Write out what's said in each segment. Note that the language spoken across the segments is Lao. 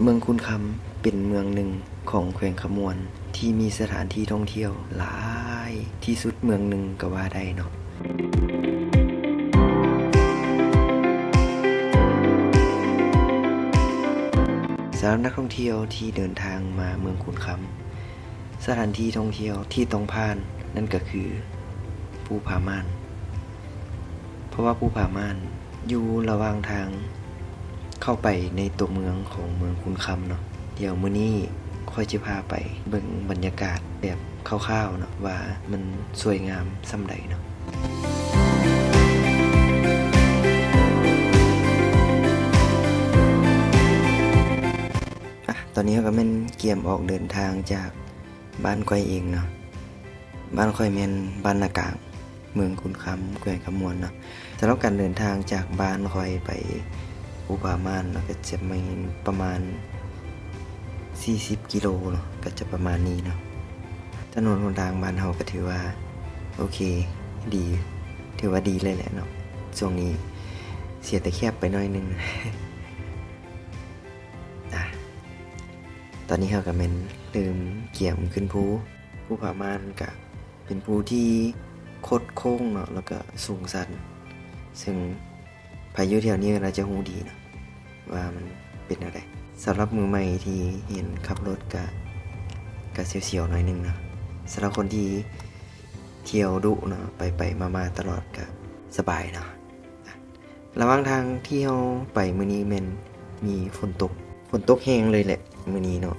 ເມືອງຄູນຄຳເປັນເມືອງໜຶ່ງຂອງແຂວງຄຳມ່ວນ ທີ່ມີສະຖານທີ່ທ່ອງທ່ຽວຫຼາຍທີ່ສຸດເມືອງໜຶ່ງກໍວ່າໄດ້ເນາະ. ສຳລັບນັກທ່ອງທ່ຽວທີ່ເດີນທາງມາເມືອງຄູນຄຳ, ສະຖານທີ່ທ່ອງທ່ຽວທີ່ຕ້ອງຜ່ານນັ້ນກໍຄືພູຜາມ່ານ. ເພາະວ່າພູຜາມ່ານຢູ່ລະຫວ່າງທາງເຂົ້າໄປໃນຕົວເມືອງຂອງເມືອງຄູນຄຳເນາະ. ດຽວມື້ນີ້ຂ້ອຍຈະພາໄປເບິ່ງບັນຍາກາດແບບຄ່າວໆເນາະ ວ່າມັນສວຍງາມສ່ຳໃດເນາະ. ອາ ຕອນນີ້ເຮົາກໍແມ່ນກຽມອອກເດີນທາງຈາກ ບ້ານຂ້ອຍເອງເນາະ, ບ້ານຂ້ອຍແມ່ນບ້ານນາກາງ ເມືອງຄູນຄຳ ແຂວງຄຳມ່ວນເນາະ. ສຳລັບການເດີນທາງຈາກບ້ານຂ້ອຍໄປພູຜາມ່ານເນາະ ກໍຈະມີປະມານສີ່ສິບກິໂລເນາະ, ກໍຈະປະມານນີ້ເນາະ. ຖະໜົນຫົນທາງບ້ານເຮົາກໍຖືວ່າໂອເຄ ດີ ຖືວ່າດີເລີຍແຫຼະເນາະ. ຊ່ວງນີ້ເສຍແຕ່ແຄບໄປໜ້ອຍໜຶ່ງ. ອາ ຕອນນີ້ເຮົາກໍແມ່ນເລີ່ມກຽມຂຶ້ນພູ. ພູຜາມ່ານກະເປັນພູທີ່ຄົດໂຄ້ງເນາະ ແລ້ວກະສູງຊັນ, ເຊິ່ງໃຜຢູ່ແຖວນີ້ກໍໜ້າຈະຮູ້ດີເນາະ ວ່າມັນເປັນແນວໃດ. ສຳລັບມືໃໝ່ທີ່ຮຽນຂັບລົດກະ ກະສຽວໆໜ້ອຍໜຶ່ງເນາະ, ສຳລັບຄົນທີ່ທ່ຽວດຸເນາະ ໄປໆມາໆຕະຫຼອດກະສະບາຍເນາະ. ລະຫວ່າງທາງທີ່ເຮົາໄປມື້ນີ້ແມ່ນມີຝົນຕົກ, ຝົນຕົກແຮງເລີຍແຫຼະມື້ນີ້ເນາະ. ກະ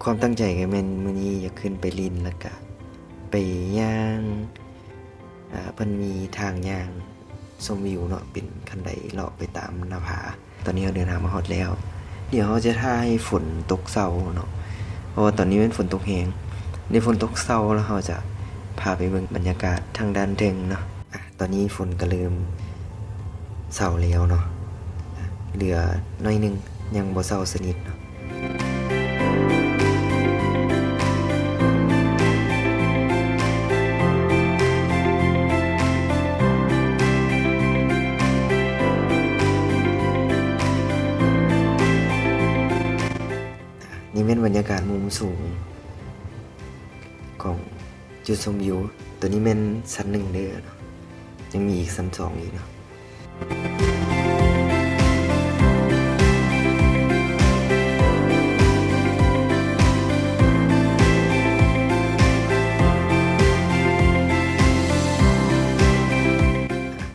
ຄວາມຕັ້ງໃຈກໍແມ່ນມື້ນີ້ຢາກຂຶ້ນໄປຫຼິ້ນ ແລ້ວກະໄປຍ່າງ ອາ ເພິ່ນມີທາງຍ່າງຊົມວິວເນາະ ເປັນຄັນໄດເລາະໄປຕາມໜ້າຜາ. ຕອນນີ້ເຮົາເດີນທາງມາຮອດແລ້ວ, ດຽວເຮົາຈະຖ້າໃຫ້ຝົນຕົກເຊົາເນາະ ເພາະວ່າຕອນນີ້ແມ່ນຝົນຕົກແຮງ. ດຽວຝົນຕົກເຊົາແລ້ວເຮົາຈະພາໄປເບິ່ງບັນຍາກາດທາງດ້ານເທິງເນາະ. ອາ ຕອນນີ້ຝົນກໍເລີ່ມເຊົາແລ້ວເນາະ, ເຫຼືອໜ້ອຍໜຶ່ງ ຍັງບໍ່ເຊົາສະໜິດເນາະ. ນີ້ແມ່ນບັນຍາກາດມຸມສູງຂອງຈຸດຊົມວິວ. ໂຕນີ້ແມ່ນຊັ້ນໜຶ່ງເດີເນາະ, ຍັງມີອີກຊັ້ນສອງອີກເນາະ.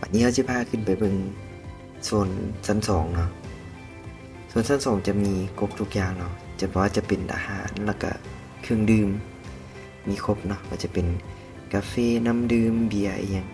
ບັດນີ້ເຮົາຊິພາຂຶ້ນໄປເບິ່ງໂຊນຊັ້ນສອງເນາະ. ສ່ວນຊັ້ນສອງຈະມີຄົບທຸກຢ່າງເນາະ, ຈະ ບໍ່ວ່າຈະເປັນອາຫານ ແລ້ວກະເຄື່ອງດື່ມ ມີຄົບເນາະ, ວ່າຈະເປັນກາເຟ, ນ້ຳດື່ມ, ເບຍ ອີ່ຫຍັງ.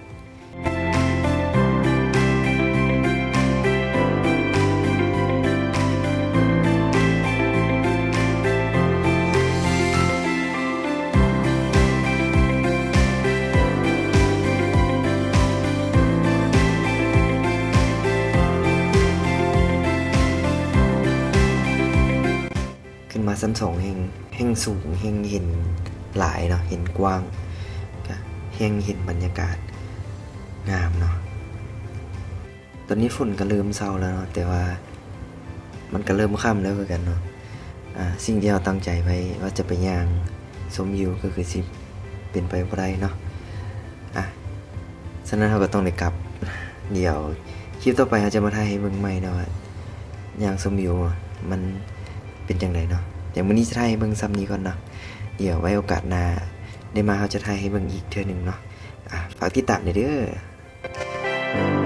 ຂຶ້ນມາຊັ້ນສອງແຮ່ງ ແຮ່ງສູງ ແຮ່ງເຫັນຫຼາຍເນາະ, ເຫັນກວ້າງ ກະແຮ່ງເຫັນບັນຍາກາດງາມເນາະ. ຕອນນີ້ຝົນກໍເລີ່ມເຊົາແລ້ວເນາະ, ແຕ່ວ່າມັນກໍເລີ່ມຄ່ຳແລ້ວຄືກັນເນາະ. ອາ ສິ່ງທີ່ເຮົາຕັ້ງໃຈໄວ້ວ່າຈະໄປຍ່າງຊົມວິວກໍຄືຊິເປັນໄປບໍ່ໄດ້ເນາະ. ອາ ສະນັ້ນເຮົາກໍຕ້ອງໄດ້ກັບ. ດຽວຄລິບຕໍ່ໄປເຮົາຈະມາຖ່າຍໃຫ້ເບິ່ງໃໝ່ເນາະ ວ່າຍ່າງຊົມວິວມັນເປັນຈັ່ງໃດເນາະ. ດຽວມື້ນີ້ຈະຖ່າຍໃຫ້ເບິ່ງສ່ຳນີ້ກ່ອນເນາະ, ດຽວໄວ້ໂອກາດໜ້າໄດ້ມາເຮົາຈະຖ່າຍໃຫ້ເບິ່ງອີກເທື່ອໜຶ່ງເນາະ. ອາ ຝາກຕິດຕາມແດ່ເດີ.